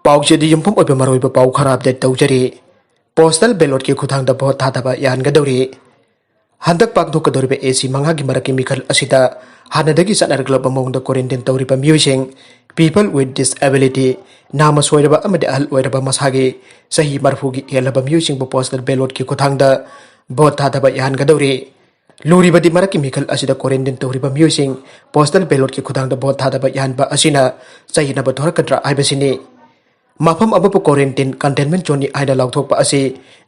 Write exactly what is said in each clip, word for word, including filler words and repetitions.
ꯄꯥꯎꯆꯦꯗ ꯌꯨꯝꯐꯝ ꯑꯣꯏꯕ ꯃꯔꯨꯑꯣꯏꯕ ꯄꯥꯎ ꯈꯔ ꯑꯞꯗꯦꯠ ꯇꯧꯖꯔꯤ꯫ ꯄꯣꯁꯇꯦꯜ ꯕꯦꯂꯣꯠꯀꯤ ꯈꯨꯠꯊꯥꯡꯗ ꯚꯣꯠ ꯊꯥꯗꯕ ꯌꯥꯍꯟꯒꯗꯧꯔꯤ꯫ ꯍꯟꯗꯛ ꯄꯥꯡꯊꯣꯛꯀꯗꯧꯔꯤꯕ ꯑꯦ ꯁꯤ ꯃꯉꯥꯒꯤ ꯃꯔꯛꯀꯤ ꯃꯤꯈꯜ ꯑꯁꯤꯗ ꯍꯥꯟꯅꯗꯒꯤ ꯆꯠꯅꯔꯛꯂꯕ ꯃꯑꯣꯡꯗ ꯀ꯭ꯋꯥꯔꯦꯟꯇꯤꯟ ꯇꯧꯔꯤꯕ ꯃꯤꯑꯣꯏꯁꯤꯡ, people with disability, ꯅꯥꯃ ꯁꯣꯏꯔꯕ ꯑꯃꯗꯤ ꯑꯍꯜ ꯑꯣꯏꯔꯕ ꯃꯁꯥꯒꯤ ꯆꯍꯤ ꯃꯔꯤꯐꯨꯒꯤ ꯍꯦꯜꯂꯕ ꯃꯤꯑꯣꯏꯁꯤꯡꯕꯨ ꯄꯣꯁꯇꯦꯜ ꯕꯦꯂꯣꯠꯀꯤ ꯈꯨꯠꯊꯥꯡꯗ ꯚꯣꯠ ꯊꯥꯗꯕ ꯌꯥꯍꯟꯒꯗꯧꯔꯤ꯫ ꯂꯨꯔꯤꯕꯗꯤ ꯃꯔꯛꯀꯤ ꯃꯤꯈꯜ ꯑꯁꯤꯗ ꯀ꯭ꯋꯥꯔꯦꯟꯇꯤꯟ ꯇꯧꯔꯤꯕ ꯃꯤꯑꯣꯏꯁꯤꯡ ꯄꯣꯁꯇꯦꯜ ꯕꯦꯂꯣꯠꯀꯤ ꯈꯨꯠꯊꯥꯡꯗ ꯚꯣꯠ ꯊꯥꯗꯕ ꯌꯥꯍꯟꯕ ꯑꯁꯤꯅ ꯆꯌꯦꯠꯅꯕ ꯊꯣꯔꯛꯀꯗ꯭ꯔꯥ ꯍꯥꯏꯕꯁꯤꯅꯤ꯫ ꯃꯐꯝ ꯑꯃꯕꯨ ꯀ꯭ꯋꯥꯔꯦꯟꯇꯤꯟ ꯀꯟꯇꯦꯟꯃꯦꯟ ꯖꯣꯟꯅꯤ ꯍꯥꯏꯅ ꯂꯥꯎꯊꯣꯛꯄ ꯑꯁꯤ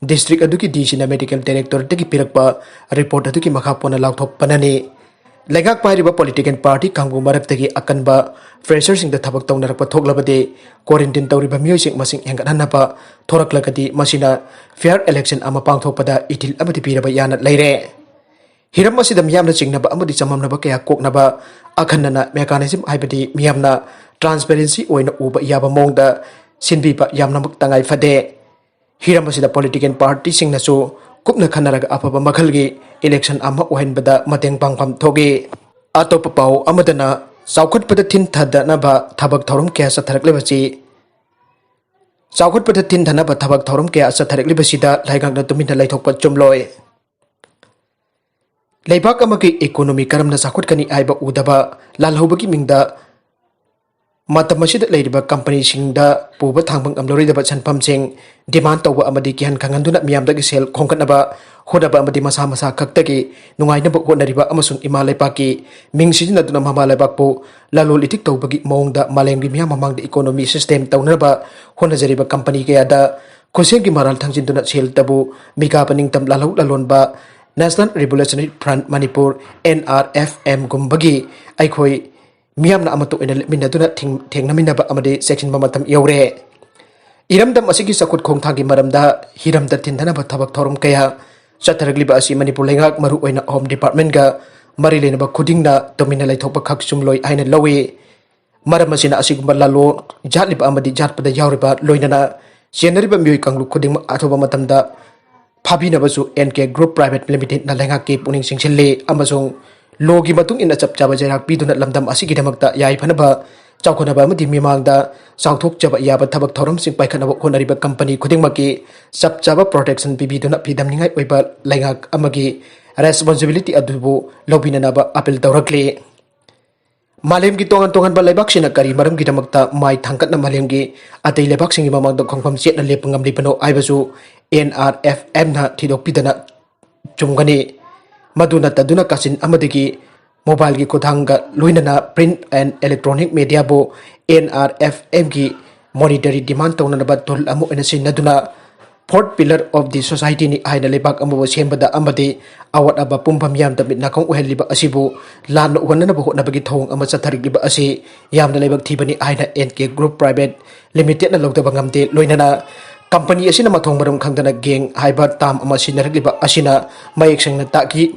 ꯗꯤꯁꯇ꯭ꯔꯤꯛ ꯑꯗꯨꯒꯤ ꯗꯤ ꯁꯤꯅ ꯃꯦꯗꯤꯀꯦꯜ ꯗꯥꯏꯔꯦꯛꯇꯣꯔꯦꯠꯇꯒꯤ ꯄꯤꯔꯛꯄ ꯔꯤꯄꯣꯔꯠ ꯑꯗꯨꯒꯤ ꯃꯈꯥ ꯄꯣꯟꯅ ꯂꯥꯎꯊꯣꯛꯄꯅꯅꯤ꯫ ꯂꯩꯉꯥꯛ ꯄꯥꯏꯔꯤꯕ ꯄꯣꯂꯤꯇꯤꯀꯦꯜ ꯄꯥꯔꯇꯤ ꯀꯥꯡꯕꯨ ꯃꯔꯛꯇꯒꯤ ꯑꯀꯟꯕ ꯐ꯭ꯔꯦꯁꯔꯁꯤꯡꯗ ꯊꯕꯛ ꯇꯧꯅꯔꯛꯄ ꯊꯣꯛꯂꯕꯗꯤ ꯀ꯭ꯋꯥꯔꯦꯟꯇꯤꯟ ꯇꯧꯔꯤꯕ ꯃꯤꯑꯣꯏꯁꯤꯡ ꯃꯁꯤꯡ ꯍꯦꯟꯒꯠꯍꯟꯅꯕ ꯊꯣꯔꯛꯂꯒꯗꯤ ꯃꯁꯤꯅ ꯐꯤꯌꯔ ꯏꯂꯦꯛꯁꯟ ꯑꯃ ꯄꯥꯡꯊꯣꯛꯄꯗ ꯏꯊꯤꯜ ꯑꯃꯗꯤ ꯄꯤꯔꯕ ꯌꯥꯅ ꯂꯩꯔꯦ꯫ ꯍꯤꯔꯝ ꯑꯁꯤꯗ ꯃꯤꯌꯥꯝꯅ ꯆꯤꯡꯅꯕ ꯑꯃꯗꯤ ꯆꯃꯝꯅꯕ ꯀꯌꯥ ꯀꯣꯛꯅꯕ ꯑꯈꯟꯅꯅ ꯃꯦꯀꯥꯅꯤꯖꯝ ꯍꯥꯏꯕꯗꯤ ꯃꯤꯌꯥꯝꯅ ꯇ꯭ꯔꯥꯟꯁꯄꯦꯔꯦꯟꯁꯤ ꯑꯣꯏꯅ ꯎꯕ ꯌꯥꯕ ꯃꯑꯣꯡꯗ ꯁꯤꯟꯕꯤꯕ ꯌꯥꯝꯅꯃꯛ ꯇꯉꯥꯏ ꯐꯗꯦ꯫ ꯍꯤꯔꯝ ꯑꯁꯤꯗ ꯄꯣꯂꯤꯇꯤꯀꯦꯜ ꯄꯥꯔꯇꯤꯁꯤꯡꯅꯁꯨ ꯀꯨꯞꯅ ꯈꯟꯅꯔꯒ ꯑꯐꯕ ꯃꯈꯜꯒꯤ ꯏꯂꯦꯛꯁꯟ ꯑꯃ ꯑꯣꯏꯍꯟꯕꯗ ꯃꯇꯦꯡ ꯄꯥꯡꯐꯝ ꯊꯣꯛꯏ꯫ ꯑꯇꯣꯞꯄ ꯄꯥꯎ ꯑꯃꯗꯅ ꯆꯥꯎꯈꯠꯄꯗ ꯊꯤꯟꯊꯗꯅꯕ ꯊꯕꯛ ꯊꯧꯔꯝ ꯀꯌꯥ ꯆꯠꯊꯔꯛꯂꯤꯕꯁꯤ, ꯆꯥꯎꯈꯠꯄꯗ ꯊꯤꯟꯊꯅꯕ ꯊꯕꯛ ꯊꯧꯔꯝ ꯀꯌꯥ ꯆꯠꯊꯔꯛꯂꯤꯕꯁꯤꯗ ꯂꯩꯉꯥꯛꯅ ꯇꯨꯃꯤꯟꯅ ꯂꯩꯊꯣꯛꯄ ꯆꯨꯝꯂꯣꯏ꯫ ꯂꯩꯕꯥꯛ ꯑꯃꯒꯤ ꯏꯀꯣꯅꯣꯃꯤ ꯀꯔꯝꯅ ꯆꯥꯎꯈꯠꯀꯅꯤ ꯍꯥꯏꯕ ꯎꯗꯕ, ꯂꯥꯜꯍꯧꯕꯒꯤ ꯃꯤꯡꯗ ꯃꯇꯝ ꯑꯁꯤꯗ ꯂꯩꯔꯤꯕ ꯀꯝꯄꯅꯤꯁꯤꯡꯗ ꯄꯨꯕ ꯊꯥꯡꯕ ꯉꯝꯂꯔꯣꯏꯗꯕ ꯁꯦꯟꯐꯝꯁꯤꯡ ꯗꯤꯃꯥꯟ ꯇꯧꯕ ꯑꯃꯗꯤ ꯀꯤꯍꯟ ꯈꯪꯍꯟꯗꯨꯅ ꯃꯤꯌꯥꯝꯗꯒꯤ ꯁꯦꯜ ꯈꯣꯝꯒꯠꯅꯕ ꯍꯣꯠꯅꯕ ꯑꯃꯗꯤ ꯃꯁꯥ ꯃꯁꯥ ꯈꯛꯇꯒꯤ ꯅꯨꯡꯉꯥꯏꯅꯕ ꯍꯣꯠꯅꯔꯤꯕ ꯑꯃꯁꯨꯡ ꯏꯃꯥ ꯂꯩꯄꯥꯛꯀꯤ ꯃꯤꯡ ꯁꯤꯖꯤꯟꯅꯗꯨꯅ ꯃꯃꯥ ꯂꯩꯕꯥꯛꯄꯨ ꯂꯂꯣꯟ ꯏꯇꯤꯛ ꯇꯧꯕꯒꯤ ꯃꯑꯣꯡꯗ ꯃꯥꯂꯦꯝꯒꯤ ꯃꯤꯌꯥꯝ ꯃꯃꯥꯡꯗ ꯏꯀꯣꯅꯣꯃꯤ ꯁꯤꯁꯇꯦꯝ ꯇꯧꯅꯅꯕ ꯍꯣꯠꯅꯖꯔꯤꯕ ꯀꯝꯄꯅꯤ ꯀꯌꯥꯗ ꯈꯨꯠꯁꯦꯝꯒꯤ ꯃꯔꯥꯜ ꯊꯥꯡꯖꯤꯟꯗꯨꯅ ꯁꯦꯜ ꯇꯕꯨ ꯃꯤꯒꯥ ꯄꯅꯤꯡꯇꯝ ꯂꯥꯜꯍꯧ ꯂꯥꯂꯣꯟꯕ National Revolutionary Front Manipur, N R F M ꯒꯨꯝꯕꯒꯤ ꯑꯩꯈꯣꯏ ꯃꯤꯌꯥꯝꯅ ꯑꯃꯠꯇ ꯑꯣꯏꯅ ꯂꯦꯞꯃꯤꯟꯅꯗꯨꯅ ꯊꯦꯡ-, ꯊꯦꯡꯅꯃꯤꯟꯅꯕ ꯑꯃꯗꯤ ꯆꯦꯛꯁꯤꯟꯕ ꯃꯇꯝ ꯌꯧꯔꯦ꯫ ꯏꯔꯝꯗꯝ ꯑꯁꯤꯒꯤ ꯆꯥꯎꯈꯠ ꯈꯣꯡꯊꯥꯡꯒꯤ ꯃꯔꯝꯗ ꯍꯤꯔꯝꯗ ꯊꯤꯟꯊꯅꯕ ꯊꯕꯛ ꯊꯧꯔꯝ ꯀꯌꯥ ꯆꯠꯊꯔꯛꯂꯤꯕ ꯑꯁꯤ ꯃꯅꯤꯄꯨꯔ ꯂꯩꯉꯥꯛ, ꯃꯔꯨꯑꯣꯏꯅ ꯍꯣꯝ ꯗꯤꯄꯥꯔꯠꯃꯦꯟꯒ ꯃꯔꯤ ꯂꯩꯅꯕ ꯈꯨꯗꯤꯡꯅ ꯇꯨꯃꯤꯟꯅ ꯂꯩꯊꯣꯛꯄ ꯈꯛ ꯆꯨꯝꯂꯣꯏ ꯍꯥꯏꯅ ꯂꯧꯏ꯫ ꯃꯔꯝ ꯑꯁꯤꯅ ꯑꯁꯤꯒꯨꯝꯕ ꯂꯥꯂꯣꯡ ꯌꯥꯠꯂꯤꯕ ꯑꯃꯗꯤ ꯌꯥꯠꯄꯗ ꯌꯥꯎꯔꯤꯕ, ꯂꯣꯏꯅꯅ ꯆꯦꯟꯅꯔꯤꯕ ꯃꯤꯑꯣꯏ ꯀꯥꯡꯂꯨꯞ ꯈꯨꯗꯤꯡꯃꯛ ꯑꯊꯨꯕ ꯃꯇꯝꯗ ꯐꯥꯕꯤꯅꯕꯁꯨ N K Group Private Limited ꯅ ꯂꯩꯉꯥꯛꯀꯤ ꯄꯨꯛꯅꯤꯡ ꯆꯤꯡꯁꯤꯜꯂꯤ ꯑꯃꯁꯨꯡ ꯂꯣꯒꯤ ꯃꯇꯨꯡ ꯏꯟꯅ ꯆꯞ ꯆꯥꯕ ꯆꯩꯔꯥꯛ ꯄꯤꯗꯨꯅ ꯂꯝꯗꯝ ꯑꯁꯤꯒꯤꯗꯃꯛꯇ ꯌꯥꯏꯐꯅꯕ ꯆꯥꯎꯈꯠꯅꯕ ꯑꯃꯗꯤ ꯃꯤꯃꯥꯡꯗ ꯆꯥꯎꯊꯣꯛꯆꯕ ꯌꯥꯕ ꯊꯕꯛ ꯊꯧꯔꯝꯁꯤꯡ ꯄꯥꯏꯈꯠꯅꯕ ꯍꯣꯠꯅꯔꯤꯕ ꯀꯝꯄꯅꯤ ꯈꯨꯗꯤꯡꯃꯛꯀꯤ ꯆꯞ ꯆꯥꯕ ꯄ꯭ꯔꯣꯇꯦꯛꯁꯟ ꯄꯤꯕꯤꯗꯨꯅ ꯐꯤꯗꯝꯅꯤꯡꯉꯥꯏ ꯑꯣꯏꯕ ꯂꯩꯉꯥꯛ ꯑꯃꯒꯤ ꯔꯦꯁꯄꯣꯟꯁꯤꯕꯤꯂꯤꯇꯤ ꯑꯗꯨꯕꯨ ꯂꯧꯕꯤꯅꯅꯕ ꯑꯄꯤꯜ ꯇꯧꯔꯛꯂꯤ꯫ ꯃꯥꯂꯦꯝꯒꯤ ꯇꯣꯉꯥꯟ ꯇꯣꯉꯥꯟꯕ ꯂꯩꯕꯥꯛꯁꯤꯡꯅ ꯀꯔꯤ ꯃꯔꯝꯒꯤꯗꯃꯛꯇ ꯃꯥꯏ ꯊꯥꯡꯒꯠꯅ ꯃꯥꯂꯦꯝꯒꯤ ꯑꯇꯩ ꯂꯩꯕꯥꯛꯁꯤꯡꯒꯤ ꯃꯃꯥꯡꯗ ꯈꯣꯡꯐꯝ ꯆꯦꯠꯅ ꯂꯦꯞꯄ ꯉꯝꯂꯤꯕꯅꯣ ꯍꯥꯏꯕꯁꯨ ꯑꯦꯟ ꯑꯥꯔ ꯑꯦꯐ ꯑꯦꯝꯅ ꯊꯤꯗꯣꯛꯄꯤꯗꯅ ꯆꯨꯝꯒꯅꯤ꯫ ꯃꯗꯨ ꯅꯠꯇꯗꯨꯅ ꯀꯥꯆꯤꯟ ꯑꯃꯗꯒꯤ ꯃꯣꯕꯥꯏꯜꯒꯤ ꯈꯨꯠꯊꯥꯡꯒ ꯂꯣꯏꯅꯅ print and electronic mediaꯕꯨ ꯑꯦꯟ ꯑꯥꯔ ꯑꯦꯐ ꯑꯦꯝꯒꯤ ꯃꯣꯅꯤꯇꯔꯤ ꯗꯤꯃꯥꯟ ꯇꯧꯅꯅꯕ ꯇꯨꯜ ꯑꯃ ꯑꯣꯏꯅ ꯁꯤꯖꯤꯟꯅꯗꯨꯅ fourth pillar of the societyꯅꯤ ꯍꯥꯏꯅ ꯂꯩꯕꯥꯛ ꯑꯃꯕꯨ ꯁꯦꯝꯕꯗ ꯑꯃꯗꯤ ꯑꯋꯥꯠ ꯑꯄꯥ ꯄꯨꯝꯕ ꯃꯤꯌꯥꯝꯗ ꯃꯤꯠ ꯅꯥꯀꯣꯡ ꯑꯣꯏꯍꯜꯂꯤꯕ ꯑꯁꯤꯕꯨ ꯂꯥꯟꯅ ꯎꯍꯟꯅꯅꯕ ꯍꯣꯠꯅꯕꯒꯤ ꯊꯧꯑꯣꯡ ꯑꯃ ꯆꯠꯊꯔꯛꯂꯤꯕ ꯑꯁꯤ ꯌꯥꯝꯅ ꯂꯥꯏꯕꯛ ꯊꯤꯕꯅꯤ ꯍꯥꯏꯅ ꯑꯦꯟ ꯀꯦ ꯒ꯭ꯔꯨꯞ ꯄ꯭ꯔꯥꯏꯚꯦꯠ ꯂꯤꯃꯤꯇꯦꯠꯅ ꯂꯧꯊꯕ ꯉꯝꯗꯦ꯫ ꯂꯣꯏꯅꯅ ꯀꯝꯄꯅꯤ ꯑꯁꯤꯅ ꯃꯊꯣꯡ ꯃꯔꯝ ꯈꯪꯗꯅ ꯒꯦꯡ ꯍꯥꯏꯕ ꯇꯥꯝ ꯑꯃ ꯁꯤꯖꯤꯟꯅꯔꯛꯂꯤꯕ ꯑꯁꯤꯅ ꯃꯌꯦꯛ ꯁꯦꯡꯅ ꯇꯥꯛꯈꯤ꯫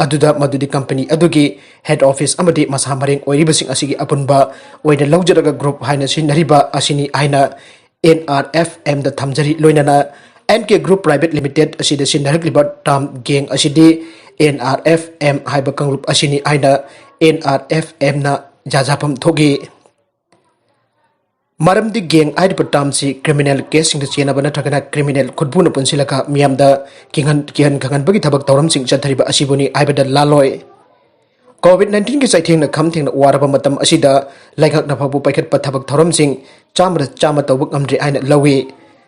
ꯑꯗꯨꯗ ꯃꯗꯨꯗꯤ ꯀꯝꯄꯅꯤ ꯑꯗꯨꯒꯤ ꯍꯦꯗ ꯑꯣꯐꯤꯁ ꯑꯃꯗꯤ ꯃꯁꯥ ꯃꯔꯦꯡ ꯑꯣꯏꯔꯤꯕꯁꯤꯡ ꯑꯁꯤꯒꯤ ꯑꯄꯨꯟꯕ ꯑꯣꯏꯅ ꯂꯧꯖꯔꯒ ꯒ꯭ꯔꯨꯞ ꯍꯥꯏꯅ ꯁꯤꯖꯤꯟꯅꯔꯤꯕ ꯑꯁꯤꯅꯤ ꯍꯥꯏꯅ ꯑꯦꯟ ꯑꯥꯔ ꯑꯦꯐ ꯑꯦꯝꯗ ꯊꯝꯖꯔꯤ꯫ ꯂꯣꯏꯅꯅ N K group private limited ꯑꯁꯤꯗ ꯁꯤꯖꯤꯟꯅꯔꯛꯂꯤꯕ ꯇꯥꯝ ꯒꯦꯡ ꯑꯁꯤꯗꯤ ꯑꯦꯟ ꯑꯥꯔ ꯑꯦꯐ ꯑꯦꯝ ꯍꯥꯏꯕ ꯀꯥꯡꯂꯨꯞ ꯑꯁꯤꯅꯤ ꯍꯥꯏꯅ ꯑꯦꯟ ꯑꯥꯔ ꯑꯦꯐ ꯑꯦꯝꯅ ꯌꯥꯖꯐꯝ ꯊꯣꯛꯏ꯫ ꯃꯔꯝꯗꯤ ꯒꯦꯡ ꯍꯥꯏꯔꯤꯕ ꯇꯥꯝꯁꯤ ꯀ꯭ꯔꯤꯃꯤꯅꯦꯜ ꯀꯦꯁꯁꯤꯡꯗ ꯆꯦꯟꯅꯕ ꯅꯠꯇ꯭ꯔꯒꯅ ꯀ꯭ꯔꯤꯃꯤꯅꯦꯜ ꯈꯨꯠꯕꯨꯅ ꯄꯨꯟꯁꯤꯜꯂꯒ ꯃꯤꯌꯥꯝꯗ ꯀꯤꯍꯟ ꯀꯤꯍꯟ ꯈꯪꯍꯟꯕꯒꯤ ꯊꯕꯛ ꯊꯧꯔꯝꯁꯤꯡ ꯆꯠꯊꯔꯤꯕ ꯑꯁꯤꯕꯨꯅꯤ ꯍꯥꯏꯕꯗ ꯂꯥꯜꯂꯣꯏ꯫ ꯀꯣꯚꯤꯗ ꯅꯥꯏꯟꯇꯤꯟꯒꯤ ꯆꯩꯊꯦꯡꯅ ꯈꯝ ꯊꯦꯡꯅ ꯋꯥꯔꯕ ꯃꯇꯝ ꯑꯁꯤꯗ ꯂꯩꯉꯥꯛꯅ ꯐꯥꯎꯕ ꯄꯥꯏꯈꯠꯄ ꯊꯕꯛ ꯊꯧꯔꯝꯁꯤꯡ ꯆꯥꯝꯃꯗ ꯆꯥꯝꯃ ꯇꯧꯕ ꯉꯝꯗ꯭ꯔꯦ ꯍꯥꯏꯅ ꯂꯧꯏ꯫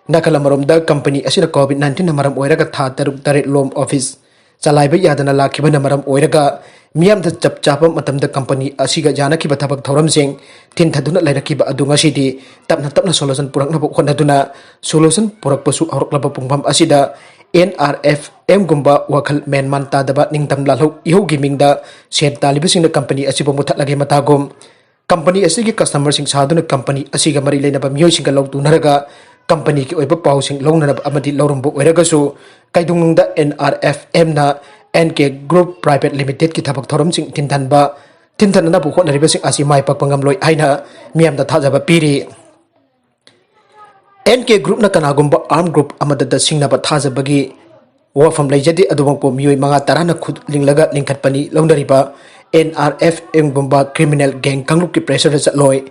ꯅꯥꯀꯜ ꯑꯃꯔꯣꯝꯗ ꯀꯝꯄꯅꯤ ꯑꯁꯤꯅ ꯀꯣꯚꯤꯗ ꯅꯥꯏꯟꯇꯤꯟꯅ ꯃꯔꯝ ꯑꯣꯏꯔꯒ ꯊꯥ ꯇꯔꯨꯛ ꯇꯔꯦꯠ ꯂꯣꯝ ꯑꯣꯐꯤꯁ ꯆꯂꯥꯏꯕ ꯌꯥꯗꯅ ꯂꯥꯛꯈꯤꯕꯅ ꯃꯔꯝ ꯑꯣꯏꯔꯒ ꯃꯤꯌꯥꯝꯗ ꯆꯞ ꯆꯥꯕ ꯃꯇꯝꯗ ꯀꯝꯄꯅꯤ ꯑꯁꯤꯒ ꯌꯥꯅꯈꯤꯕ ꯊꯕꯛ ꯊꯧꯔꯝꯁꯤꯡ ꯊꯤꯟꯊꯗꯨꯅ ꯂꯩꯔꯛꯈꯤꯕ ꯑꯗꯨ ꯉꯁꯤꯗꯤ ꯇꯞꯅ ꯇꯞꯅ ꯁꯣꯂꯨꯁꯟ ꯄꯨꯔꯛꯅꯕ ꯍꯣꯠꯅꯗꯨꯅ ꯁꯣꯂꯨꯁꯟ ꯄꯨꯔꯛꯄꯁꯨ ꯍꯧꯔꯛꯂꯕ ꯄꯨꯡꯐꯝ ꯑꯁꯤꯗ ꯑꯦꯟ ꯑꯥꯔ ꯑꯦꯐ ꯑꯦꯝꯒꯨꯝꯕ ꯋꯥꯈꯜ ꯃꯦꯟꯃꯥꯟ ꯇꯥꯗꯕ ꯅꯤꯡꯇꯝ ꯂꯥꯜꯍꯧ ꯏꯍꯧꯒꯤ ꯃꯤꯡꯗ ꯁꯦꯟ ꯇꯥꯜꯂꯤꯕꯁꯤꯡꯅ ꯀꯝꯄꯅꯤ ꯑꯁꯤꯕꯨ ꯃꯨꯊꯠꯂꯒꯦ ꯃꯇꯥꯒꯨꯝ ꯀꯝꯄꯅꯤ ꯑꯁꯤꯒꯤ ꯀꯁꯇꯃꯔꯁꯤꯡ ꯁꯥꯗꯨꯅ ꯀꯝꯄꯅꯤ ꯑꯁꯤꯒ ꯃꯔꯤ ꯂꯩꯅꯕ ꯃꯤꯑꯣꯏꯁꯤꯡꯒ ꯂꯧ ꯇꯨꯅꯔꯒ ꯀꯝꯄꯅꯤꯒꯤ ꯑꯣꯏꯕ ꯄꯥꯎꯁꯤꯡ ꯂꯧꯅꯅꯕ ꯑꯃꯗꯤ ꯂꯧꯔꯝꯕ ꯑꯣꯏꯔꯒꯁꯨ ꯀꯩꯗꯧꯅꯨꯡꯗ ꯑꯦꯟ ꯑꯥꯔ ꯑꯦꯐ ꯑꯦꯝꯅ ꯑꯦꯟ ꯀꯦ ꯒ꯭ꯔꯨꯞ ꯄ꯭ꯔꯥꯏꯚꯦꯠ ꯂꯤꯃꯤꯇꯦꯠꯀꯤ ꯊꯕꯛ ꯊꯧꯔꯝꯁꯤꯡ ꯊꯤꯟꯊꯟꯕ ꯊꯤꯟꯊꯅꯅꯕ ꯍꯣꯠꯅꯔꯤꯕꯁꯤꯡ ꯑꯁꯤ ꯃꯥꯏ ꯄꯥꯛꯄ ꯉꯝꯂꯣꯏ ꯍꯥꯏꯅ ꯃꯤꯌꯥꯝꯗ ꯊꯥꯖꯕ ꯄꯤꯔꯤ꯫ ꯑꯦꯟ ꯀꯦ ꯒ꯭ꯔꯨꯞꯅ ꯀꯅꯥꯒꯨꯝꯕ ꯑꯥꯔꯝ ꯒ꯭ꯔꯨꯞ ꯑꯃꯗꯇ ꯁꯤꯡꯅꯕ ꯊꯥꯖꯕꯒꯤ ꯋꯥꯐꯝ ꯂꯩꯖꯗꯦ꯫ ꯑꯗꯨꯃꯛꯄꯨ ꯃꯤꯑꯣꯏ ꯃꯉꯥ ꯇꯔꯥꯅ ꯈꯨꯠ ꯂꯤꯡꯂꯒ ꯂꯤꯡꯈꯠꯄꯅꯤ꯫ ꯂꯧꯅꯔꯤꯕ ꯑꯦꯟ ꯑꯥꯔ ꯑꯦꯐ ꯑꯦꯝꯒꯨꯝꯕ ꯀ꯭ꯔꯤꯃꯤꯅꯦꯜ ꯒꯦꯡ ꯀꯥꯡꯂꯨꯞꯀꯤ ꯄ꯭ꯔꯦꯁꯔꯗ ꯆꯠꯂꯣꯏ꯫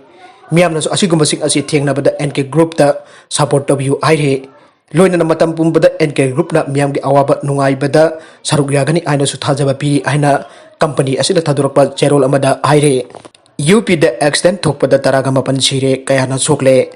ꯃꯤꯌꯥꯝꯅꯁꯨ ꯑꯁꯤꯒꯨꯝꯕꯁꯤꯡ ꯑꯁꯤ ꯊꯦꯡꯅꯕꯗ ꯑꯦꯟ ꯀꯦ ꯒ꯭ꯔꯨꯞꯇ ꯁꯄꯣꯔꯠ ꯇꯧꯕꯤꯌꯨ ꯍꯥꯏꯔꯤ꯫ ꯂꯣꯏꯅꯅ ꯃꯇꯝ ꯄꯨꯝꯕꯗ ꯑꯦꯟ ꯀꯦ ꯒ꯭ꯔꯨꯞꯅ ꯃꯤꯌꯥꯝꯒꯤ ꯑꯋꯥꯕ ꯅꯨꯡꯉꯥꯏꯕꯗ ꯁꯔꯨꯛ ꯌꯥꯒꯅꯤ ꯍꯥꯏꯅꯁꯨ ꯊꯥꯖꯕ ꯄꯤꯔꯤ ꯍꯥꯏꯅ ꯀꯝꯄꯅꯤ ꯑꯁꯤꯅ ꯊꯥꯗꯣꯔꯛꯄ ꯆꯦꯔꯣꯜ ꯑꯃꯗ ꯍꯥꯏꯔꯤ꯫ ꯌꯨ ꯄꯤꯗ ꯑꯦꯛꯁꯤꯗꯦꯟ ꯊꯣꯛꯄꯗ ꯇꯔꯥꯒ ꯃꯥꯄꯟ ꯁꯤꯔꯦ, ꯀꯌꯥꯅ ꯁꯣꯛꯂꯦ꯫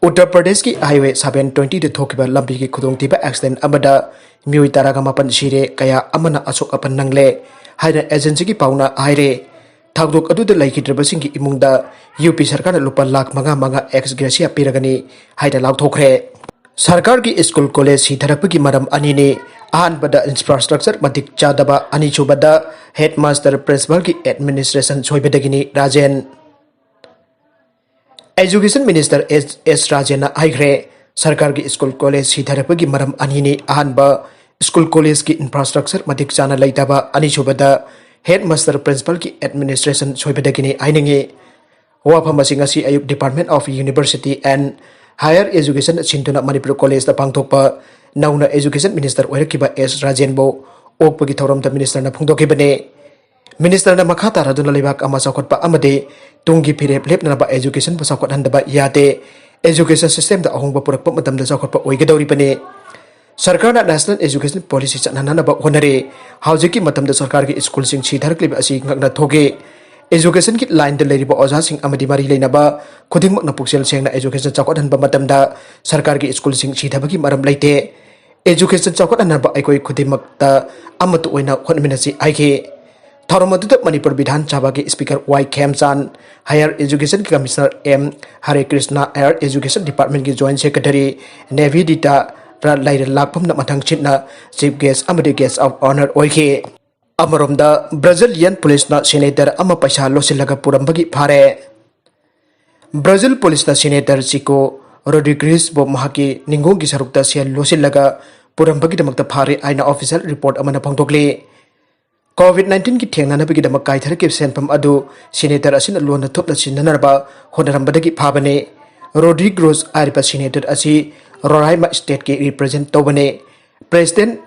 ꯎꯠꯇꯔ ꯄ꯭ꯔꯗꯦꯁꯀꯤ ꯍꯥꯏꯋꯦ ꯁꯚꯦꯟ ꯇ꯭ꯋꯦꯟꯇꯤꯗ ꯊꯣꯛꯈꯤꯕ ꯂꯝꯕꯤꯒꯤ ꯈꯨꯗꯣꯡꯊꯤꯕ ꯑꯦꯛꯁꯤꯗꯦꯟ ꯑꯃꯗ ꯃꯤꯑꯣꯏ ꯇꯔꯥꯒ ꯃꯥꯄꯟ ꯁꯤꯔꯦ, ꯀꯌꯥ ꯑꯃꯅ ꯑꯁꯣꯛ ꯑꯄꯟ ꯅꯪꯂꯦ ꯍꯥꯏꯅ ꯑꯦꯖꯦꯟꯁꯤꯒꯤ ꯄꯥꯎꯅ ꯍꯥꯏꯔꯦ꯫ ꯊꯧꯗꯣꯛ ꯑꯗꯨꯗ ꯂꯩꯈꯤꯗ꯭ꯔꯕꯁꯤꯡꯒꯤ ꯏꯃꯨꯡꯗ ꯌꯨ ꯄꯤ ꯁꯔꯀꯥꯔꯅ ꯂꯨꯄꯥ ꯂꯥꯈ ꯃꯉꯥ ꯃꯉꯥ ꯑꯦꯛꯁ ꯒ꯭ꯔꯦꯁꯤꯌꯥ ꯄꯤꯔꯒꯅꯤ ꯍꯥꯏꯅ ꯂꯥꯎꯊꯣꯛꯈ꯭ꯔꯦ꯫ ꯁꯔꯀꯥꯔꯒꯤ ꯁ꯭ꯀꯨꯜ ꯀꯣꯂꯦꯖ ꯁꯤꯊꯔꯛꯄꯒꯤ ꯃꯔꯝ ꯑꯅꯤꯅꯤ꯫ ꯑꯍꯥꯟꯕꯗ ꯏꯟꯐ꯭ꯔꯥꯁ꯭ꯇ꯭ꯔꯛꯆꯔ ꯃꯇꯤꯛ ꯆꯥꯗꯕ, ꯑꯅꯤꯁꯨꯕꯗ ꯍꯦꯗ ꯃꯥꯁꯇꯔ ꯄ꯭ꯔꯤꯟꯁꯤꯄꯥꯜꯒꯤ ꯑꯦꯗꯃꯤꯅꯤꯁꯇ꯭ꯔꯦꯁꯟ ꯁꯣꯏꯕꯗꯒꯤꯅꯤ꯫ Rajen. Education minister S S ꯔꯥꯖꯦꯟꯅ ꯍꯥꯏꯈ꯭ꯔꯦ, ꯁꯔꯀꯥꯔꯒꯤ ꯁ꯭ꯀꯨꯜ ꯀꯣꯂꯦꯖ ꯁꯤꯊꯔꯛꯄꯒꯤ ꯃꯔꯝ ꯑꯅꯤꯅꯤ꯫ ꯑꯍꯥꯟꯕ, ꯁ꯭ꯀꯨꯜ ꯀꯣꯂꯦꯖꯀꯤ ꯏꯟꯐ꯭ꯔꯥꯁ꯭ꯇ꯭ꯔꯛꯆꯔ ꯃꯇꯤꯛ ꯆꯥꯅ ꯂꯩꯇꯕ, ꯑꯅꯤꯁꯨꯕꯗ ꯍꯦꯗ ꯃꯥꯁꯇꯔ ꯄ꯭ꯔꯤꯟꯁꯤꯄꯥꯜꯒꯤ ꯑꯦꯗꯃꯤꯅꯤꯁꯇ꯭ꯔꯦꯁꯟ ꯁꯣꯏꯕꯗꯒꯤꯅꯤ ꯍꯥꯏꯅꯤꯡꯏ꯫ ꯋꯥꯐꯝ ꯑꯁꯤ ꯉꯁꯤ ꯑꯌꯨꯛ Department of University and Higher Education ꯁꯤꯟꯗꯨꯅ ꯃꯅꯤꯄꯨꯔ ꯀꯣꯂꯦꯖꯇ ꯄꯥꯡꯊꯣꯛꯄ ꯅꯧꯅ ꯑꯦꯖꯨꯀꯦꯁꯟ ꯃꯤꯅꯤꯁꯇꯔ ꯑꯣꯏꯔꯛꯈꯤꯕ ꯑꯦꯁ ꯔꯥꯖꯦꯟꯕꯨ ꯑꯣꯛꯄꯒꯤ ꯊꯧꯔꯝꯗ ꯃꯤꯅꯤꯁꯇꯔꯅ ꯐꯣꯡꯗꯣꯛꯈꯤꯕꯅꯤ꯫ ꯃꯤꯅꯤꯁꯇꯔꯅ ꯃꯈꯥ ꯇꯥꯔꯗꯨꯅ ꯂꯩꯕꯥꯛ ꯑꯃ ꯆꯥꯎꯈꯠꯄ ꯑꯃꯗꯤ ꯇꯨꯡꯒꯤ ꯐꯤꯔꯦꯞ ꯂꯦꯞꯅꯅꯕ ꯑꯦꯖꯨꯀꯦꯁꯟꯕꯨ ꯆꯥꯎꯈꯠꯍꯟꯗꯕ ꯌꯥꯗꯦ꯫ ꯑꯦꯖꯨꯀꯦꯁꯟ ꯁꯤꯁꯇꯦꯝꯗ ꯑꯍꯣꯡꯕ ꯄꯨꯔꯛꯄ ꯃꯇꯝꯗ ꯆꯥꯎꯈꯠꯄ ꯑꯣꯏꯒꯗꯧꯔꯤꯕꯅꯤ꯫ ꯁꯔꯀꯥꯔꯅ ꯅꯦꯁꯅꯦꯜ ꯑꯦꯖꯨꯀꯦꯁꯟ ꯄꯣꯂꯤꯁꯤ ꯆꯠꯅꯅꯕ ꯍꯣꯠꯅꯔꯤ꯫ ꯍꯧꯖꯤꯛꯀꯤ ꯃꯇꯝꯗ ꯁꯔꯀꯥꯔꯒꯤ ꯁ꯭ꯀꯨꯜꯁꯤꯡ ꯁꯤꯊꯔꯛꯂꯤꯕ ꯑꯁꯤ ꯉꯛꯅ ꯊꯣꯛꯏ꯫ ꯑꯦꯖꯨꯀꯦꯁꯟꯒꯤ ꯂꯥꯏꯟꯗ ꯂꯩꯔꯤꯕ ꯑꯣꯖꯥꯁꯤꯡ ꯑꯃꯗꯤ ꯃꯔꯤ ꯂꯩꯅꯕ ꯈꯨꯗꯤꯡꯃꯛꯅ ꯄꯨꯛꯆꯦꯜ ꯁꯦꯡꯅ ꯑꯦꯖꯨꯀꯦꯁꯟ ꯆꯥꯎꯈꯠꯍꯟꯕ ꯃꯇꯝꯗ ꯁꯔꯀꯥꯔꯒꯤ ꯁ꯭ꯀꯨꯜꯁꯤꯡ ꯁꯤꯊꯕꯒꯤ ꯃꯔꯝ ꯂꯩꯇꯦ꯫ ꯑꯦꯖꯨꯀꯦꯁꯟ ꯆꯥꯎꯈꯠꯍꯟꯅꯕ ꯑꯩꯈꯣꯏ ꯈꯨꯗꯤꯡꯃꯛꯇ ꯑꯃꯠꯇ ꯑꯣꯏꯅ ꯍꯣꯠꯅꯃꯤꯟꯅꯁꯤ ꯍꯥꯏꯈꯤ꯫ ꯊꯧꯔꯝ ꯑꯗꯨꯗ ꯃꯅꯤꯄꯨꯔ ꯕꯤꯙꯥꯟ ꯁꯚꯥꯒꯤ ꯁ꯭ꯄꯤꯀꯔ ꯋꯥꯏ ꯈꯦꯝꯆꯥꯟ, ꯍꯥꯌꯔ ꯑꯦꯖꯨꯀꯦꯁꯟꯒꯤ ꯀꯃꯤꯁꯅꯔ ꯑꯦꯝ ꯍꯔꯦ ꯀ꯭ꯔꯤꯁꯅ, ꯍꯥꯌꯔ ꯑꯦꯖꯨꯀꯦꯁꯟ ꯗꯤꯄꯥꯔꯠꯃꯦꯟꯒꯤ ꯖꯣꯏꯟꯠ ꯁꯦꯀ꯭ꯔꯦꯇꯔꯤ ꯅꯦꯚꯤꯗꯤꯇꯥ ꯔ ꯂꯩꯔ ꯂꯥꯛꯐꯝꯅ ꯃꯊꯪ ꯁꯤꯠꯅ ꯆꯤꯐ ꯒꯦꯁ꯭ꯠ ꯑꯃꯗꯤ ꯒꯦꯁ꯭ꯠ ꯑꯣꯐ ꯑꯣꯅꯔ ꯑꯣꯏꯈꯤ꯫ ꯑꯃꯔꯣꯝꯗ, ꯕ꯭ꯔꯥꯖꯤꯂꯤꯌꯟ ꯄꯨꯂꯤꯁꯅ ꯁꯦꯅꯦꯇꯔ ꯑꯃ ꯄꯩꯁꯥ ꯂꯣꯠꯁꯤꯜꯂꯒ ꯄꯨꯔꯝꯕꯒꯤ ꯐꯥꯔꯦ꯫ ꯕ꯭ꯔꯥꯖꯤꯜ ꯄꯨꯂꯤꯁꯅ ꯁꯦꯅꯦꯇꯔ ꯆꯤꯀꯣ ꯔꯣꯗ꯭ꯔꯤꯒ꯭ꯔꯤꯁꯕꯨ ꯃꯍꯥꯛꯀꯤ ꯅꯤꯡꯒꯣꯡꯒꯤ ꯁꯔꯨꯛꯇ ꯁꯦꯜ ꯂꯣꯠꯁꯤꯜꯂꯒ ꯄꯨꯔꯝꯕꯒꯤꯗꯃꯛꯇ ꯐꯥꯔꯦ ꯍꯥꯏꯅ ꯑꯣꯐꯤꯁꯤꯌꯦꯜ ꯔꯤꯄꯣꯔꯠ ꯑꯃꯅ ꯐꯣꯡꯗꯣꯛꯂꯤ꯫ ꯀꯣꯚꯤꯗ ꯅꯥꯏꯟꯇꯤꯟꯒꯤ ꯊꯦꯡꯅꯅꯕꯒꯤꯗꯃꯛ ꯀꯥꯏꯊꯔꯛꯈꯤꯕ ꯁꯦꯟꯐꯝ ꯑꯗꯨ ꯁꯦꯅꯦꯇꯔ ꯑꯁꯤꯅ ꯂꯣꯟꯅ ꯊꯨꯞꯅ ꯁꯤꯖꯤꯟꯅꯅꯕ ꯍꯣꯠꯅꯔꯝꯕꯗꯒꯤ ꯐꯥꯕꯅꯤ꯫ ꯔꯣꯗ꯭ꯔꯤꯒ꯭ꯔꯣꯁ ꯍꯥꯏꯔꯤꯕ ꯁꯦꯅꯦꯇꯔ ꯑꯁꯤ ꯔꯣꯔꯥꯏꯃꯥ ꯁ꯭ꯇꯦꯠꯀꯤ ꯔꯤꯄ꯭ꯔꯖꯦꯟꯠ ꯇꯧꯕꯅꯤ꯫ ꯄ꯭ꯔꯦꯁꯤꯗꯦꯟꯠ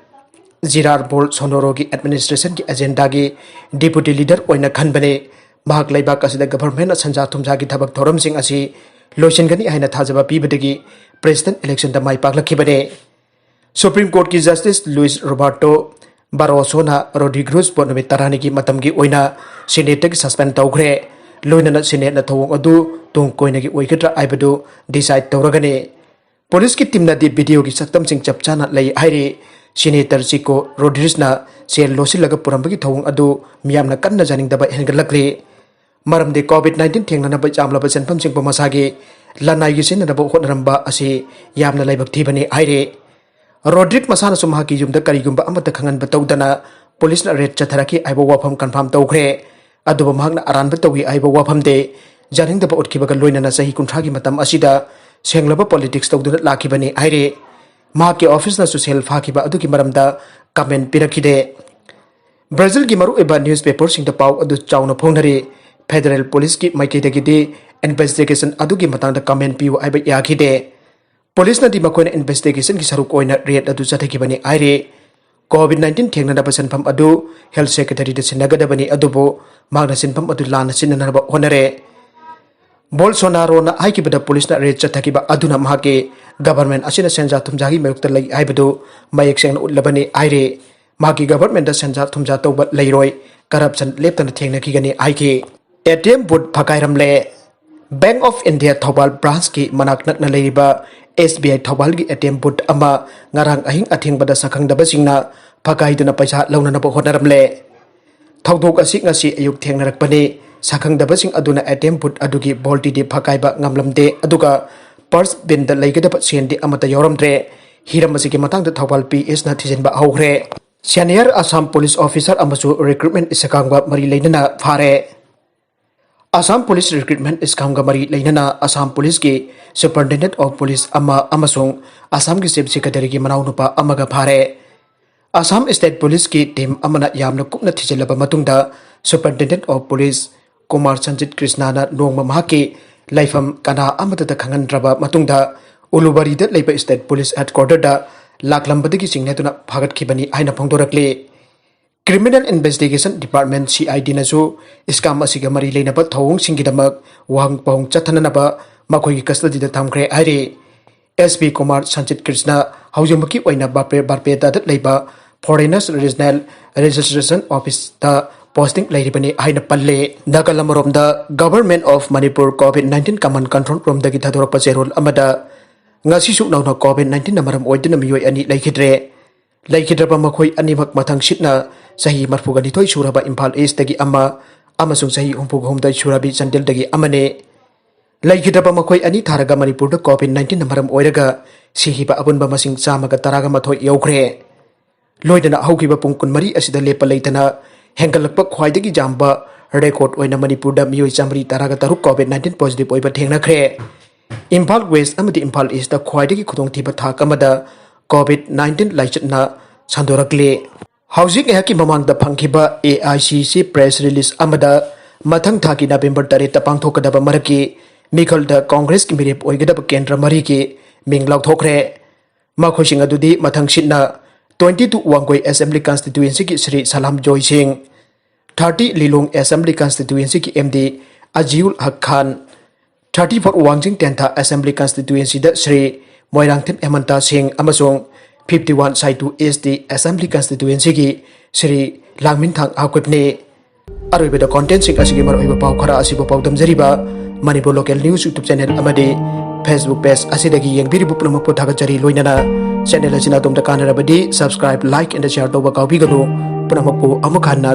ꯖꯤꯔꯥꯔ ꯕꯣꯜ ꯁꯣꯅꯣꯔꯣꯒꯤ ꯑꯦꯗꯃꯤꯅꯤꯁꯇ꯭ꯔꯦꯁꯟꯒꯤ ꯑꯦꯖꯦꯟꯗꯥꯒꯤ ꯗꯤꯄꯨꯇꯤ ꯂꯤꯗꯔ ꯑꯣꯏꯅ ꯈꯟꯕꯅꯤ꯫ ꯃꯍꯥꯛ ꯂꯩꯕꯥꯛ ꯑꯁꯤꯗ ꯒꯚꯔꯟꯃꯦꯟꯠꯅ ꯁꯦꯟꯖꯥ ꯊꯨꯝꯖꯥꯒꯤ ꯊꯕꯛ ꯊꯧꯔꯝꯁꯤꯡ ꯑꯁꯤ ꯂꯣꯏꯁꯤꯟꯒꯅꯤ ꯍꯥꯏꯅ ꯊꯥꯖꯕ ꯄꯤꯕꯗꯒꯤ ꯄ꯭ꯔꯦꯁꯤꯗꯦꯟꯠ ꯏꯂꯦꯛꯁꯟꯗ ꯃꯥꯏ ꯄꯥꯛꯂꯛꯈꯤꯕꯅꯤ꯫ ꯁꯨꯄ꯭ꯔꯤꯝ ꯀꯣꯔꯠꯀꯤ ꯖꯁꯇꯤꯁ ꯂꯨꯏꯁ ꯔꯣꯕꯥꯔꯇꯣ ꯕꯥꯔꯣꯁꯣꯅ ꯔꯣꯗ꯭ꯔꯤꯒ꯭ꯔꯨꯁꯄꯨ ꯅꯨꯃꯤꯠ ꯇꯔꯥꯅꯤꯒꯤ ꯃꯇꯝꯒꯤ ꯑꯣꯏꯅ ꯁꯤꯅꯦꯠꯇꯒꯤ ꯁꯁꯄꯦꯟ ꯇꯧꯈ꯭ꯔꯦ꯫ ꯂꯣꯏꯅꯅ ꯁꯤꯅꯦꯠꯅ ꯊꯧꯑꯣꯡ ꯑꯗꯨ ꯇꯨꯡ ꯀꯣꯏꯅꯒꯤ ꯑꯣꯏꯒꯗ꯭ꯔꯥ ꯍꯥꯏꯕꯗꯨ ꯗꯤꯁꯥꯏꯗ ꯇꯧꯔꯒꯅꯤ꯫ ꯄꯨꯂꯤꯁꯀꯤ ꯇꯤꯝꯅꯗꯤ ꯚꯤꯗꯤꯑꯣꯒꯤ ꯁꯛꯇꯝꯁꯤꯡ ꯆꯞ ꯆꯥꯅ ꯂꯩ ꯍꯥꯏꯔꯤ꯫ ꯁꯤꯅꯦꯇꯔ ꯆꯤꯀꯣ ꯔꯣꯗ꯭ꯔꯤꯁꯅ ꯁꯦꯜ ꯂꯣꯠꯁꯤꯜꯂꯒ ꯄꯨꯔꯝꯕꯒꯤ ꯊꯧꯑꯣꯡ ꯑꯗꯨ ꯃꯤꯌꯥꯝꯅ ꯀꯟꯅ ꯌꯥꯅꯤꯡꯗꯕ ꯍꯦꯟꯒꯠꯂꯛꯂꯤ꯫ ꯃꯔꯝꯗꯤ ꯀꯣꯚꯤꯗ ꯅꯥꯏꯟꯇꯤꯟ ꯊꯦꯡꯅꯅꯕ ꯌꯥꯝꯂꯕ ꯁꯦꯟꯐꯝꯁꯤꯡꯕꯨ ꯃꯁꯥꯒꯤ ꯂꯅꯥꯏꯒꯤ ꯁꯤꯖꯤꯟꯅꯅꯕ ꯍꯣꯠꯅꯔꯝꯕ ꯑꯁꯤ ꯌꯥꯝꯅ ꯂꯥꯏꯕꯛ ꯊꯤꯕꯅꯤ ꯍꯥꯏꯔꯤ꯫ ꯔꯣꯗ꯭ꯔꯤꯛ ꯃꯁꯥꯅꯁꯨ ꯃꯍꯥꯛꯀꯤ ꯌꯨꯝꯗ ꯀꯔꯤꯒꯨꯝꯕ ꯑꯃꯠꯇ ꯈꯪꯍꯟꯕ ꯇꯧꯗꯅ ꯄꯨꯂꯤꯁꯅ ꯔꯦꯗ ꯆꯠꯊꯔꯛꯈꯤ ꯍꯥꯏꯕ ꯋꯥꯐꯝ ꯀꯟꯐꯥꯝ ꯇꯧꯈ꯭ꯔꯦ꯫ ꯑꯗꯨꯕꯨ ꯃꯍꯥꯛꯅ ꯑꯔꯥꯟꯕ ꯇꯧꯏ ꯍꯥꯏꯕ ꯋꯥꯐꯝꯗꯤ ꯌꯥꯅꯤꯡꯗꯕ ꯎꯠꯈꯤꯕꯒ ꯂꯣꯏꯅꯅ ꯆꯍꯤ ꯀꯨꯟꯊ꯭ꯔꯥꯒꯤ ꯃꯇꯝ ꯑꯁꯤꯗ ꯁꯦꯡꯂꯕ ꯄꯣꯂꯤꯇꯤꯛꯁ ꯇꯧꯗꯨꯅ ꯂꯥꯛꯈꯤꯕꯅꯤ ꯍꯥꯏꯔꯤ꯫ ꯃꯍꯥꯛꯀꯤ ꯑꯣꯐꯤꯁꯅꯁꯨ ꯁꯦꯜ ꯐꯥꯈꯤꯕ ꯑꯗꯨꯒꯤ ꯃꯔꯝꯗ ꯀꯃꯦꯟ ꯄꯤꯔꯛꯈꯤꯗꯦ꯫ ꯕ꯭ꯔꯥꯖꯤꯜꯒꯤ ꯃꯔꯨꯑꯣꯏꯕ ꯅ꯭ꯌꯨꯁꯄꯦꯄꯔꯁꯤꯡꯗ ꯄꯥꯎ ꯑꯗꯨ ꯆꯥꯎꯅ ꯐꯣꯡꯅꯔꯤ꯫ ꯐꯦꯗꯔꯦꯜ ꯄꯨꯂꯤꯁꯀꯤ ꯃꯥꯏꯀꯩꯗꯒꯤꯗꯤ ꯏꯟꯚꯦꯁꯇꯤꯒꯦꯁꯟ ꯑꯗꯨꯒꯤ ꯃꯇꯥꯡꯗ ꯀꯃꯦꯟ ꯄꯤꯌꯨ ꯍꯥꯏꯕ ꯌꯥꯈꯤꯗꯦ꯫ ꯄꯨꯂꯤꯁꯅꯗꯤ ꯃꯈꯣꯏꯅ ꯏꯟꯚꯦꯁꯇꯤꯒꯦꯁꯟꯒꯤ ꯁꯔꯨꯛ ꯑꯣꯏꯅ ꯔꯦꯗ ꯑꯗꯨ ꯆꯠꯊꯈꯤꯕꯅꯤ ꯍꯥꯏꯔꯤ꯫ ꯀꯣꯚꯤꯗ ꯅꯥꯏꯟꯇꯤꯟ ꯊꯦꯡꯅꯅꯕ ꯁꯦꯟꯐꯝ ꯑꯗꯨ ꯍꯦꯜꯊ ꯁꯦꯀ꯭ꯔꯦꯇꯔꯤꯗ ꯁꯤꯟꯅꯒꯗꯕꯅꯤ, ꯑꯗꯨꯕꯨ ꯃꯍꯥꯛꯅ ꯁꯦꯟꯐꯝ ꯑꯗꯨ ꯂꯥꯟꯅ ꯁꯤꯖꯤꯟꯅꯅꯕ ꯍꯣꯠꯅꯔꯦ꯫ ꯕꯣꯜꯁꯣꯅꯥꯔꯣꯅ ꯍꯥꯏꯈꯤꯕꯗ ꯄꯨꯂꯤꯁꯅ ꯔꯦꯗ ꯆꯠꯊꯈꯤꯕ ꯑꯗꯨꯅ ꯃꯍꯥꯛꯀꯤ ꯒꯚꯔꯟꯃꯦꯟꯠ ꯑꯁꯤꯅ ꯁꯦꯟꯖꯥ ꯊꯨꯝꯖꯥꯒꯤ ꯃꯥꯌꯣꯛꯇ ꯂꯩ ꯍꯥꯏꯕꯗꯨ ꯃꯌꯦꯛ ꯁꯦꯡꯅ ꯎꯠꯂꯕꯅꯤ ꯍꯥꯏꯔꯤ꯫ ꯃꯍꯥꯛꯀꯤ ꯒꯚꯔꯟꯃꯦꯟꯠꯇ ꯁꯦꯟꯖꯥ ꯊꯨꯝꯖꯥ ꯇꯧꯕ ꯂꯩꯔꯣꯏ, ꯀꯔꯞꯁꯟ ꯂꯦꯞꯇꯅ ꯊꯦꯡꯅꯈꯤꯒꯅꯤ ꯍꯥꯏꯈꯤ꯫ ꯑꯦ ꯇꯤ ꯑꯦꯝ ꯕꯨꯠ ꯐꯥꯒꯥꯏꯔꯝꯂꯦ꯫ ꯕꯦꯡꯛ ꯑꯣꯐ ꯏꯟꯗꯤꯌꯥ ꯊꯧꯕꯥꯜ ꯕ꯭ꯔꯥꯟꯁꯀꯤ ꯃꯅꯥꯛ ꯅꯛꯅ ꯂꯩꯔꯤꯕ ꯑꯦꯁ ꯕꯤ ꯑꯥꯏ ꯊꯧꯕꯥꯜꯒꯤ ꯑꯦ ꯇꯤ ꯑꯦꯝ ꯕꯨꯠ ꯑꯃ ꯉꯔꯥꯡ ꯑꯍꯤꯡ ꯑꯊꯦꯡꯕꯗ ꯁꯛꯈꯪꯗꯕꯁꯤꯡꯅ ꯐꯥꯒꯥꯏꯗꯨꯅ ꯄꯩꯁꯥ ꯂꯧꯅꯅꯕ ꯍꯣꯠꯅꯔꯝꯂꯦ꯫ ꯊꯧꯗꯣꯛ ꯑꯁꯤ ꯉꯁꯤ ꯑꯌꯨꯛ ꯊꯦꯡꯅꯔꯛꯄꯅꯤ꯫ ꯁꯛꯈꯪꯗꯕꯁꯤꯡ ꯑꯗꯨꯅ ꯑꯦ ꯇꯤ ꯑꯦꯝ ꯕꯨꯠ ꯑꯗꯨꯒꯤ ꯚꯣꯜꯇꯤꯗꯤ ꯐꯥꯒꯥꯏꯕ ꯉꯝꯂꯝꯗꯦ, ꯑꯗꯨꯒ ꯄꯔꯁ ꯕꯤꯟꯗ ꯂꯩꯒꯗꯕ ꯁꯦꯟꯗꯤ ꯑꯃꯠꯇ ꯌꯥꯎꯔꯝꯗ꯭ꯔꯦ꯫ ꯍꯤꯔꯝ ꯑꯁꯤꯒꯤ ꯃꯇꯥꯡꯗ ꯊꯧꯕꯥꯜ ꯄꯤ ꯑꯦꯁꯅ ꯊꯤꯖꯤꯟꯕ ꯍꯧꯈ꯭ꯔꯦ꯫ ꯁꯦꯅꯤꯌꯔ ꯑꯁꯥꯝ ꯄꯨꯂꯤꯁ ꯑꯣꯐꯤꯁꯥꯔ ꯑꯃꯁꯨ ꯔꯤꯀ꯭ꯔꯨꯠꯃꯦꯟꯠ ꯁꯀꯥꯝꯒ ꯃꯔꯤ ꯂꯩꯅꯅ ꯐꯥꯔꯦ꯫ ꯑꯁꯥꯝ ꯄꯨꯂꯤꯁ ꯔꯤꯀ꯭ꯔꯨꯠꯃꯦꯟꯠ ꯁꯀꯥꯝꯒ ꯃꯔꯤ ꯂꯩꯅꯅ ꯑꯁꯥꯝ ꯄꯨꯂꯤꯁꯀꯤ ꯁꯨꯄꯔꯤꯟꯇꯦꯟꯗꯦꯟꯠ ꯑꯣꯐ ꯄꯨꯂꯤꯁ ꯑꯃ ꯑꯃꯁꯨꯡ ꯑꯁꯥꯝꯒꯤ ꯆꯤꯐ ꯁꯦꯀ꯭ꯔꯦꯇꯔꯤꯒꯤ ꯃꯅꯥꯎꯅꯨꯄꯥ ꯑꯃꯒ ꯐꯥꯔꯦ꯫ ꯑꯁꯥꯝ ꯁ꯭ꯇꯦꯠ ꯄꯨꯂꯤꯁꯀꯤ ꯇꯤꯝ ꯑꯃꯅ ꯌꯥꯝꯅ ꯀꯨꯞꯅ ꯊꯤꯖꯤꯜꯂꯕ ꯃꯇꯨꯡꯗ superintendent of police Kumar Sanjit ꯀ꯭ꯔꯤꯁꯅꯥꯅ ꯅꯣꯡꯃ ꯃꯍꯥꯛꯀꯤ ꯂꯩꯐꯝ ꯀꯅꯥ ꯑꯃꯠꯇꯗ ꯈꯪꯍꯟꯗ꯭ꯔꯕ ꯃꯇꯨꯡꯗ ꯎꯂꯨꯕꯔꯤꯗ ꯂꯩꯕ ꯁ꯭ꯇꯦꯠ ꯄꯨꯂꯤꯁ ꯍꯦꯗꯀ꯭ꯋꯥꯔꯇꯔꯗ ꯂꯥꯛꯂꯝꯕꯗꯒꯤ ꯆꯤꯡꯅꯗꯨꯅ ꯐꯥꯒꯠꯈꯤꯕꯅꯤ ꯍꯥꯏꯅ ꯐꯣꯡꯗꯣꯔꯛꯂꯤ꯫ Criminal Investigation Department, C I D ꯅꯁꯨ scam ꯑꯁꯤꯒ ꯃꯔꯤ ꯂꯩꯅꯕ ꯊꯧꯑꯣꯡꯁꯤꯡꯒꯤꯗꯃꯛ ꯋꯥꯍꯪ ꯄꯥꯎꯍꯪ ꯆꯠꯊꯅꯅꯕ ꯃꯈꯣꯏꯒꯤ custody ꯗ ꯊꯝꯈ꯭ꯔꯦ ꯍꯥꯏꯔꯤ꯫ S P ꯀꯨꯃꯥꯔ ꯁꯟꯖꯤꯠ ꯀ꯭ꯔꯤꯁꯅ ꯍꯧꯖꯤꯛꯃꯛꯀꯤ ꯑꯣꯏꯅ ꯕꯥꯔꯄꯦ-, ꯕꯥꯔꯄꯦꯇꯥꯗ ꯂꯩꯕ Foreigners Regional Registration Office ꯇ posting ꯂꯩꯔꯤꯕꯅꯤ ꯍꯥꯏꯅ ꯄꯜꯂꯦ꯫ ꯅꯥꯀꯜ ꯑꯃꯔꯣꯝꯗ, Government of Manipur COVID nineteen Command Control Room ꯗꯒꯤ ꯊꯥꯗꯣꯔꯛꯄ ꯆꯦꯔꯣꯜ ꯑꯃꯗ, ꯉꯁꯤꯁꯨ ꯅꯧꯅ COVID nineteen ꯅ ꯃꯔꯝ ꯑꯣꯏꯗꯨꯅ ꯃꯤꯑꯣꯏ ꯑꯅꯤ ꯂꯩꯈꯤꯗ꯭ꯔꯦ꯫ ꯂꯩꯈꯤꯗ꯭ꯔꯕ ꯃꯈꯣꯏ ꯑꯅꯤꯃꯛ ꯃꯊꯪ ꯁꯤꯠꯅ ꯆꯍꯤ ꯃꯔꯐꯨꯒ ꯅꯤꯊꯣꯏ ꯁꯨꯔꯕ ꯏꯝꯐꯥꯜ ꯏꯁꯇꯒꯤ ꯑꯃ ꯑꯃꯁꯨꯡ ꯆꯍꯤ ꯍꯨꯝꯐꯨꯒ ꯍꯨꯝꯗꯣꯏ ꯁꯨꯔꯕꯤ ꯆꯥꯟꯗꯦꯜꯗꯒꯤ ꯑꯃꯅꯤ꯫ ꯂꯩꯈꯤꯗ꯭ꯔꯕ ꯃꯈꯣꯏ ꯑꯅꯤ ꯊꯥꯔꯒ ꯃꯅꯤꯄꯨꯔꯗ COVID nineteen ꯅ ꯃꯔꯝ ꯑꯣꯏꯔꯒ ꯁꯤꯈꯤꯕ ꯑꯄꯨꯟꯕ ꯃꯁꯤꯡ ꯆꯥꯝꯃꯒ ꯇꯔꯥꯒ ꯃꯥꯊꯣꯏ ꯌꯧꯈ꯭ꯔꯦ꯫ ꯂꯣꯏꯅꯅ ꯍꯧꯈꯤꯕ ꯄꯨꯡ ꯀꯨꯟꯃꯔꯤ ꯑꯁꯤꯗ ꯂꯦꯞꯄ ꯂꯩꯇꯅ ꯍꯦꯟꯒꯠꯂꯛꯄ ꯈ꯭ꯋꯥꯏꯗꯒꯤ ꯌꯥꯝꯕ record ꯑꯣꯏꯅ ꯃꯅꯤꯄꯨꯔꯗ ꯃꯤꯑꯣꯏ ꯆꯥꯃꯔꯤ ꯇꯔꯥꯒ ꯇꯔꯨꯛ COVID nineteen positive ꯑꯣꯏꯕ ꯊꯦꯡꯅꯈ꯭ꯔꯦ꯫ ꯏꯝꯐꯥꯜ West ꯑꯃꯗꯤ ꯏꯝꯐꯥꯜ East ꯇ ꯈ꯭ꯋꯥꯏꯗꯒꯤ ꯈꯨꯗꯣꯡꯊꯤꯕ ꯊꯥꯛ ꯑꯃꯗ COVID nineteen ꯂꯥꯏꯆꯠꯅ ꯁꯟꯗꯣꯔꯛꯂꯤ꯫ ꯍꯧꯖꯤꯛ ꯉꯥꯏꯍꯥꯛꯀꯤ ꯃꯃꯥꯡꯗ ꯐꯪꯈꯤꯕ A I C C press release ꯑꯃꯗ ꯃꯊꯪ ꯊꯥꯒꯤ ꯅꯕꯦꯝꯕꯔ ꯇꯔꯦꯠꯇ ꯄꯥꯡꯊꯣꯛꯀꯗꯕ ꯃꯔꯛꯀꯤ ꯃꯤꯈꯜꯗ ꯀꯣꯡꯒ꯭ꯔꯦꯁꯀꯤ ꯃꯤꯔꯦꯞ ꯑꯣꯏꯒꯗꯕ ꯀꯦꯟꯗ꯭ꯔ ꯃꯔꯤꯒꯤ ꯃꯤꯡ ꯂꯥꯎꯊꯣꯛꯈ꯭ꯔꯦ꯫ ꯃꯈꯣꯏꯁꯤꯡ ꯑꯗꯨꯗꯤ ꯃꯊꯪ ꯁꯤꯠꯅ twenty two Wangoi Assembly Constituency ꯒꯤ ꯁ꯭ꯔꯤ ꯁꯂꯥꯝ ꯖꯣꯏ ꯁꯤꯡ, thirty ꯂꯤꯂꯣꯡ Assembly Constituency ꯒꯤ M D ꯑꯖꯤꯎꯜ ꯍꯛ ꯈꯥꯟ, thirty four ꯋꯥꯡꯖꯤꯡ ꯇꯦꯟꯊꯥ Assembly Constituency ꯗ ꯁ꯭ꯔꯤ ꯃꯣꯏꯔꯥꯡꯊꯦꯝ ꯍꯦꯃꯟꯇ ꯁꯤꯡ ꯑꯃꯁꯨꯡ fifty one ꯁꯥꯏꯇꯨ East Assembly Constituency ꯒꯤ ꯁ꯭ꯔꯤ ꯂꯥꯡꯃꯤꯟꯊꯥꯡ ꯍꯥꯎꯀꯤꯞꯅꯤ꯫ ꯑꯔꯣꯏꯕꯗ content ꯁꯤꯡ ꯑꯁꯤꯒꯤ ꯃꯔꯨꯑꯣꯏꯕ ꯄꯥꯎ ꯈꯔ ꯑꯁꯤꯕꯨ ꯄꯥꯎꯗꯝꯖꯔꯤꯕ Manipur Local News YouTube channel ꯑꯃꯗꯤ Facebook page ꯑꯁꯤꯗꯒꯤ ꯌꯦꯡꯕꯤꯔꯤꯕ ꯄꯨꯝꯅꯃꯛꯄꯨ ꯊꯥꯒꯠꯆꯔꯤ꯫ ꯂꯣꯏꯅꯅ channel ꯑꯁꯤꯅ ꯑꯗꯣꯝꯗ ꯀꯥꯟꯅꯔꯕꯗꯤ subscribe, like and share ꯇꯧꯕ ꯀꯥꯎꯕꯤꯒꯅꯨ꯫ ꯄꯨꯝꯅꯃꯛꯄꯨ ꯑꯃꯨꯛ ꯍꯟꯅ